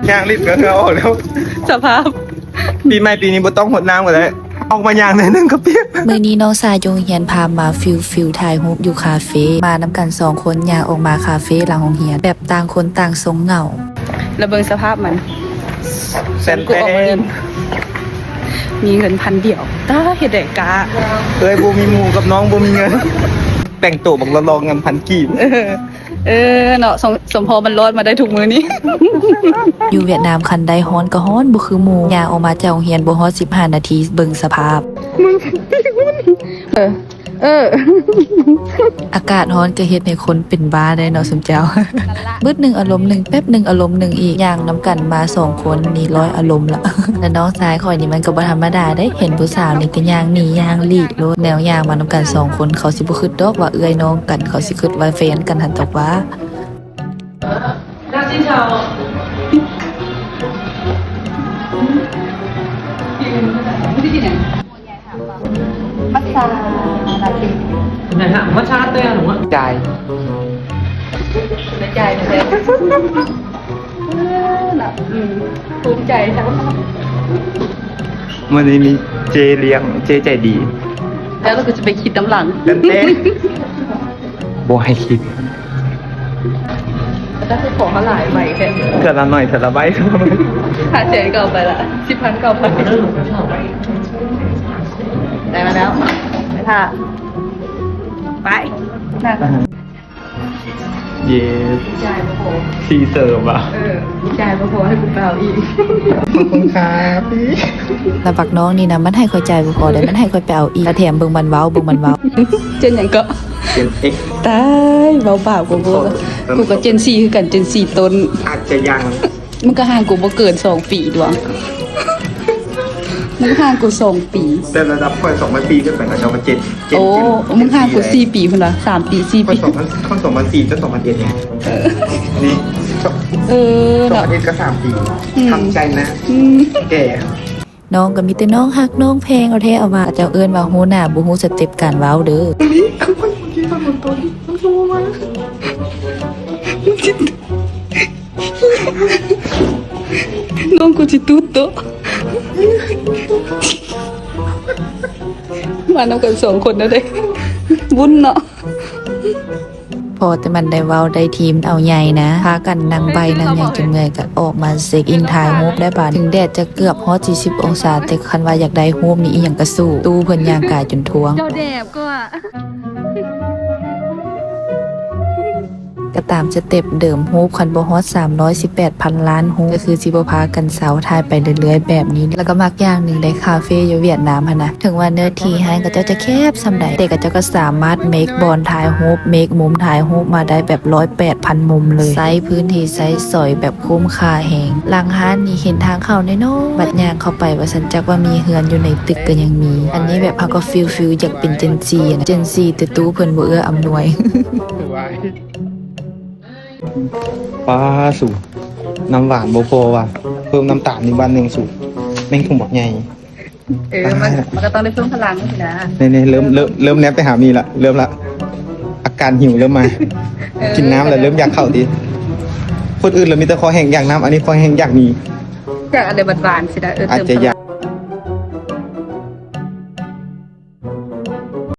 ຍ່າງລິດກໍເຫື່ອອອກແລ້ວ ສະພາບ ປີໃໝ່ປີນີ້ບໍ່ຕ້ອງຫົດນ້ຳກໍໄດ້ ອອກມາຍ່າງໜ້ອຍໜຶ່ງກໍປຽກ. ມື້ນີ້ນ້ອງຊາຍຢູ່ໂຮງຮຽນພາມາຟິວໆ ຖ່າຍຮູບຢູ່ຄາເຟ. ມານຳກັນສອງຄົນ ຍ່າງອອກມາຄາເຟຫຼັງໂຮງຮຽນ ແບບຕ່າງຄົນຕ່າງຊົງເຫງົາ. ແລ້ວເບິ່ງສະພາບມັນ ແຊນແຕນ ມີເງິນພັນດຽວ ຕາ ເຮັດໄດ້ກະ ເອີຍ ບໍ່ມີໝູ່ກັບນ້ອງບໍ່ມີເງິນ ແຕ່ງໂຕບັກຫຼໍ່ໆ ເງິນພັນກີບ. ເອີ ເອີເນາະ ສົມ ສົມພໍມັນລອດມາໄດ້ທຸກມື້ນີ້. ຢູ່ຫວຽດນາມຄັນໃດຮ້ອນກໍຮ້ອນບໍ່ຄືໝູ່. ຍ່າງອອກມາຈາກໂຮງຮຽນບໍ່ຮອດສິບຫ້ານາທີ ເບິ່ງສະພາບ. ເອີ ເອີ ອາກາດຮ້ອນກໍເຮັດໃຫ້ຄົນເປັນບ້າໄດ້ເນາະຊຸມເຈົ້າ. ບຶດໜຶ່ງອາລົມໜຶ່ງ ແປັບໜຶ່ງອາລົມໜຶ່ງອີກ. ຍ່າງນຳກັນມາສອງຄົນນີ້ຮ້ອຍອາລົມລະ. ແລະນ້ອງຊາຍຂ້ອຍນີ້ມັນກໍບໍ່ທຳມະດາເດ້ ເຫັນຜູ້ສາວນີ້ກໍຍ່າງໜີຍ່າງຫຼີກໂລດ. ແນວຍ່າງມານຳກັນສອງຄົນ ເຂົາຊິບໍ່ຄິດດອກວ່າເອື້ອຍນ້ອງກັນ ເຂົາຊິຄິດວ່າແຟນກັນຫັ້ນຕອກວ່າ. ມັດຊາລາເຕ ນະຮະ ມັດຊາລາເຕ ຈ່າຍ ຈ່າຍແທ້. ເອີ ນະ ອືມ ພູມໃຈທັງ ມື້ນີ້ມີເຈລ້ຽງ ເຈໃຈດີ ແລ້ວລາວກໍຈະໄປຄິດນຳຫຼັງ ແຕ່ ບໍ່ໃຫ້ຄິດ ແຕ່ຄືຂໍມາຫຼາຍໃບແທ້ ເທື່ອລະໜ້ອຍ ເທື່ອລະໃບ ຫ້າແສນກໍເອົາໄປລະ ສິບພັນກໍເອົາໄປ ໄດ້ມາແລ້ວ ໄປຖ້າ ໄປ ນັ້ນ. ເຢ ຈ່າຍບໍ່ພໍ ຊີເສີບວ່າ ເອີ ຈ່າຍບໍ່ພໍໃຫ້ກູເອົາອີກ ຂອບຄຸນຄັບ. ລະບັກນ້ອງນີ້ນະ ມັນໃຫ້ຂ້ອຍຈ່າຍບໍ່ພໍເດ້ ມັນໃຫ້ຂ້ອຍໄປເອົາອີກ ລະແຖມເບິ່ງມັນເວົ້າ ເບິ່ງມັນເວົ້າ. ເຈນຫຍັງເກາະ? ເຈນເອັກ. ຕາຍ ເວົ້າບາບກູ ກູກໍເຈນສີ່ຄືກັນ ເຈນສີ່ຕົ້ນ ອາດຈະຍັງ. ມຶງກໍຫ່າງກູບໍ່ເກີນສອງປີດວງ ມຶງຫ່າງກູສອງປີ ແຕ່ລະດັບຂ້ອຍສອງພັນສີ່ຂຶ້ນໄປ ເຂົາເຈົ້າວ່າເຈັດ ເຈັດ ໂອ້ ມຶງຫ່າງກູສີ່ປີພຸ້ນລະ ສາມປີ ສີ່ປີ ຂ້ອຍສອງພັນ ຂ້ອຍສອງພັນສີ່ ເຈົ້າສອງພັນເອັດ ນີ້ ເອີ ສອງພັນເອັດກໍສາມປີ ອືມ ທຳໃຈນະ ອືມ ແກ່. ນ້ອງກໍມີແຕ່ນ້ອງຮັກນ້ອງແພງເອົາແທ້ເອົາວ່າ ເຂົາເຈົ້າເອີ້ນວ່າຮູ້ໜ້າບໍ່ຮູ້ສະເຕັບການເວົ້າເດີ. ນ້ອງກູຊິຕູດໂຕະ ມານຳກັນສອງຄົນແນວໃດ ວຸ້ນເນາະ. ພໍແຕ່ມັນໄດ້ເວົ້າໄດ້ທີມເອົາໃຫຍ່ນະ ພາກັນນັ່ງໃບ້ນັ່ງຫຍັງຈົນເມື່ອຍ ກໍອອກມາເຊັກອິນຖ່າຍຮູບໄດ້ບາດ. ເຖິງແດດຈະເກືອບຮອດສີ່ສິບອົງສາ ແຕ່ຄັນວ່າຢາກໄດ້ຮູບນີ້ອີ່ຫຍັງກໍສູ້ ຕູ້ເພິ່ນຍ່າງກາຍຈົນທ່ວງ. ເຈົ້າແດບກໍ ກໍຕາມສະເຕັບເດີມ ຮູບຄັນບໍ່ຮອດສາມຮ້ອຍສິບແປດພັນລ້ານຮູບ ກໍຄືຊິບໍ່ພາກັນເຊົາ ຖ່າຍໄປເລື້ອຍໆແບບນີ້. ແລ້ວກໍມັກຢ່າງໜຶ່ງໃດ໋ ຄາເຟຢູ່ຫວຽດນາມຫັ້ນນະ ເຖິງວ່າເນື້ອທີ່ຮ້ານເຂົາເຈົ້າຈະແຄບສ່ຳໃດ ແຕ່ເຂົາເຈົ້າກໍສາມາດເມັກບ່ອນຖ່າຍຮູບ ເມັກມຸມຖ່າຍຮູບມາໄດ້ແບບຮ້ອຍແປດພັນມຸມເລີຍ ໃຊ້ພື້ນທີ່ໃຊ້ສອຍແບບຄຸ້ມຄ່າແຮງ. ຫຼັງຮ້ານນີ້ເຫັນທາງເຂົ້ານ້ອຍໆ ບັດຍ່າງເຂົ້າໄປວ່າຊັ້ນ ຈັກວ່າມີເຮືອນຢູ່ໃນຕຶກກໍຍັງມີ. ອັນນີ້ແບບເຮົາກໍຟີລໆຢາກເປັນເຈນຊີນະ ເຈນຊີ ແຕ່ຕູ້ເພິ່ນບໍ່ເອື້ອອຳນວຍ. ປ້າສູ ນ້ຳຫວານບໍ່ພໍວ່າ ເພີ່ມນ້ຳຕານອີກບາດໜຶ່ງສູ ແມ່ງຖົງບັກໃຫຍ່. ເອີ ມັນ ມັນກໍຕ້ອງໄດ້ເພີ່ມພະລັງຊີ້ນະ. ນີ້ໆ ເລີ່ມ ເລີ່ມ ເລີ່ມແນບໄປຫາໝີ່ລະ ເລີ່ມລະ ອາການຫິວເລີ່ມມາ. ເອີ ກິນນ້ຳລະເລີ່ມຢາກເຂົ້າຕິ ຄົນອື່ນລະມີແຕ່ຄໍແຫ້ງຢາກນ້ຳ ອັນນີ້ຄໍແຫ້ງຢາກໝີ່ ຢາກອັນໃດຫວານໆຊີ້ນະ. ເອີ ອາດຈະຢາກ